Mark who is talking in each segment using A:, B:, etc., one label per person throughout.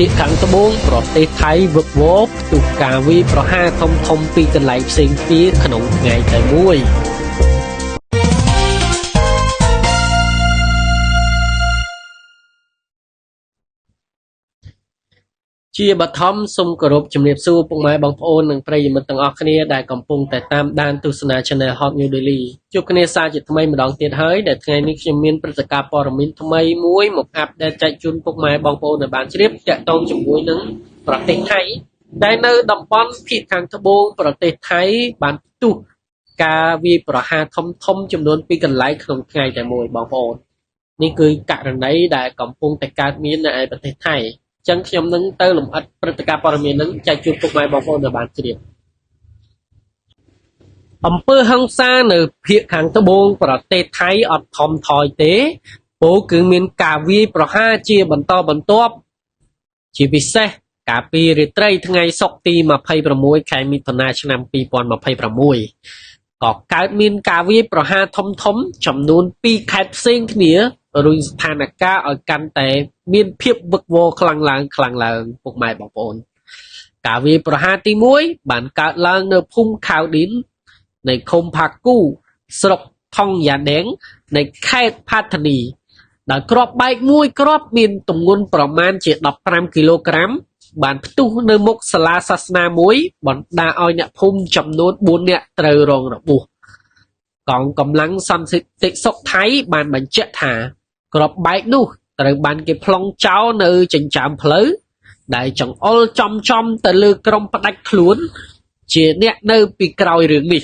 A: ភាគខាងត្បូងប្រទេសថៃវឹកវរផ្ទុះការវាយប្រហារធំៗពីកន្លែងផ្សេងគ្នាក្នុងថ្ងៃតែមួយ ជាបឋមសូមគោរពជំរាបសួរពុកម៉ែបងប្អូននិងប្រិយមិត្តទាំងអស់គ្នាដែលកំពុងតែតាមដានទស្សនា Channel Hot New Daily ជួបគ្នាសាជាថ្មីម្ដងទៀតហើយដែលថ្ងៃនេះខ្ញុំមានព្រឹត្តិការណ៍ព័ត៌មានថ្មីមួយមកអាប់ដេតចែកជូនពុកម៉ែបងប្អូនឲ្យបានជ្រាបទាក់ទងជាមួយនឹងប្រទេសថៃដែលនៅតំបន់ភាគខាងត្បូងប្រទេសថៃបានផ្ទុះការវាយប្រហារធំៗចំនួនពីរកន្លែងក្នុងថ្ងៃតែមួយបងប្អូននេះគឺករណីដែលកំពុងតែកើតមាននៅឯប្រទេសថៃចឹងខ្ញុំនឹងទៅលម្អិតព្រឹត្តិការណ៍ព័ត៌មាននឹងចែកជូនពុកម៉ែបងប្អូនឲ្យបានជ្រាបអំពើហិង្សានៅភាគខាងត្បូងប្រទេសថៃអត់ថមថយទេពោលគឺមានការវាយប្រហារជាបន្តបន្ទាប់ជាពិសេសកាលពីរាត្រីថ្ងៃសុក្រទី26ខែមិថុនាឆ្នាំ2026ក៏កើតមានការវាយប្រហារធំៗចំនួន2ខេត្តផ្សេងគ្នារុញស្ថានភាពឲ្យកាន់តែមានភាពវឹកវរខ្លាំងឡើងខ្លាំងឡើងពុកម៉ែបងប្អូនការវាយប្រហារទី1បានកើតឡើងនៅភូមិខៅឌិននៃឃុំផាគូស្រុកថងយ៉ាដេងនៃខេត្តផាធានីដោយគ្រាប់បែកមួយគ្រាប់មានទម្ងន់ប្រមាណជា15គីឡូក្រាមបានផ្ទុះនៅមុខសាលាសាសនាមួយបណ្ដាលឲ្យអ្នកភូមិចំនួន4នាក់ត្រូវរងរបួសកងកម្លាំងសន្តិសុខថៃបានបញ្ជាក់ថាគ្រាប់បែកនោះត្រូវបានគេប្លង់ចោលនៅចិញ្ចើមផ្លូវដែលចង្អុលចំទៅលើក្រុមផ្ដាច់ខ្លួនជាអ្នកនៅពីក្រោយរឿងនេះ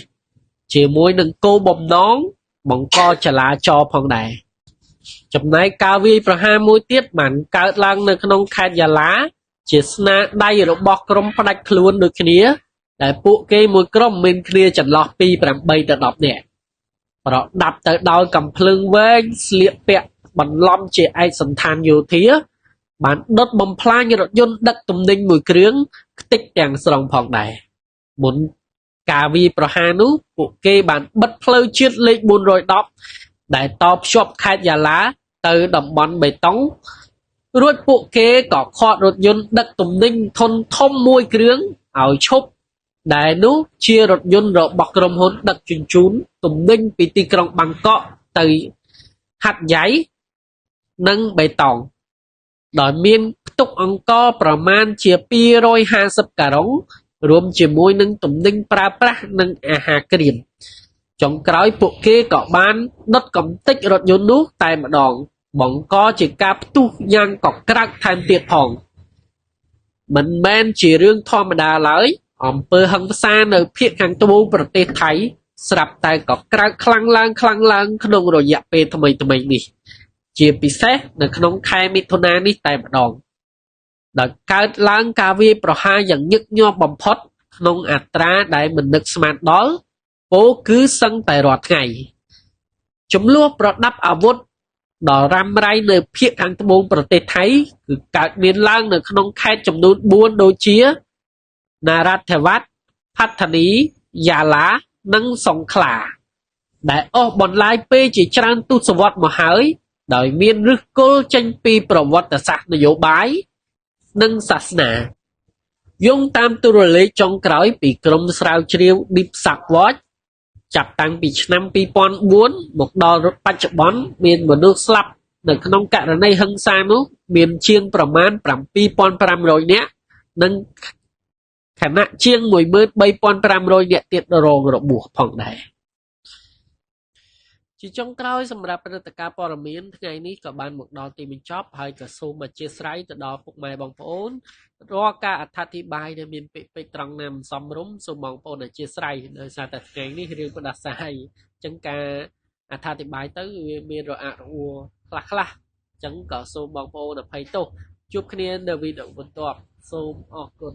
A: ជាមួយនឹងគោលបំណងបង្កចលាចលផងដែរចំណែកការវាយប្រហារមួយទៀតបានកើតឡើងនៅក្នុងខេត្តយ៉ាឡាជាស្នាដៃរបស់ក្រុមផ្ដាច់ខ្លួនដូចគ្នាដែលពួកគេមួយក្រុមមានគ្នាចន្លោះពី8ទៅ10នាក់ប្រដាប់ទៅដោយកាំភ្លើងវែងស្លៀកពាក់បន្លំជាឯកសណ្ឋានយោធាបានដុតបំផ្លាញរថយន្តដឹកទំនិញមួយគ្រឿងខ្ទេចទាំងស្រុងផងដែរមុនការវាយប្រហារនោះពួកគេបានបិទផ្លូវជាតិលេខ410ដែលតភ្ជាប់ខេត្តយ៉ាឡាទៅតំបន់បេតុងរួចពួកគេក៏ឃាត់រថយន្តដឹកទំនិញធុនធំមួយគ្រឿងឲ្យឈប់ដែលនោះជារថយន្តរបស់ក្រុមហ៊ុនដឹកជញ្ជូនទំនិញពីទីក្រុងបាងកកទៅហាត់យ៉ៃនិងបេតុងដោយមានផ្ទុកអង្ករប្រមាណជា250ការ៉ុងរួមជាមួយនឹងទំនិញប្រើប្រាស់និងអាហារក្រៀមចុងក្រោយពួកគេក៏បានដុតកម្ទេចរថយន្តនោះតែម្ដងបង្កជាការផ្ទុះយ៉ាងកក្រើកថែមទៀតផងមិនមែនជារឿងធម្មតាឡើយអំពើហិង្សានៅភាគខាងត្បូងប្រទេសថៃស្រាប់តែកក្រើកខ្លាំងឡើងខ្លាំងឡើងក្នុងរយៈពេលថ្មីៗនេះជាពិសេសនៅក្នុងខែមិថុនានេះតែម្ដងដោយកើតឡើងការវាយប្រហារយ៉ាងញឹកញាប់បំផុតក្នុងអត្រាដែលមិននឹកស្មានដល់ពោលគឺសឹងតែរាល់ថ្ងៃចំនួនប្រដាប់អាវុធដ៏រ៉ាំរ៉ៃនៅភាគខាងត្បូងប្រទេសថៃគឺកើតមានឡើងនៅក្នុងខេត្តចំនួន4ដូចជាណារ៉ាធិវ៉ាត់ផាធានីយ៉ាឡានិងសង្ខ្លាដែលអស់បន្លាយពេលជាច្រើនទសវត្សរ៍មកហើយដោយមានឫសគល់ចេញពីប្រវត្តិសាស្ត្រនយោបាយនិងសាសនាយោងតាមទូរលេខចុងក្រោយពីក្រុមស្រាវជ្រាវ Deep Sub Watch ចាប់តាំងពីឆ្នាំ2004មកដល់បច្ចុប្បន្នមានមនុស្សស្លាប់នៅក្នុងករណីហិង្សានោះមានជាងប្រមាណ7500នាក់និងខណៈជាង13500នាក់ទៀតរងរបួសផងដែរជាចុងក្រោយសម្រាប់ព្រឹត្តិការណ៍ព័ត៌មានថ្ងៃនេះក៏បានមកដល់ទីបញ្ចប់ហើយក៏សូមអធ្យាស្រ័យទៅដល់ពុកម៉ែបងប្អូនរាល់ការអត្ថាធិប្បាយដែលមានពាក្យពេចន៍ត្រង់ណាមិនសមរម្យសូមបងប្អូនអធ្យាស្រ័យដោយសារតែថ្ងៃនេះរឿងផ្ដាសាយអញ្ចឹងការអត្ថាធិប្បាយទៅវាមានរអាក់រអួលខ្លះៗអញ្ចឹងក៏សូមបងប្អូនអភ័យទោសជួបគ្នានៅវីដេអូបន្ទាប់សូមអរគុណ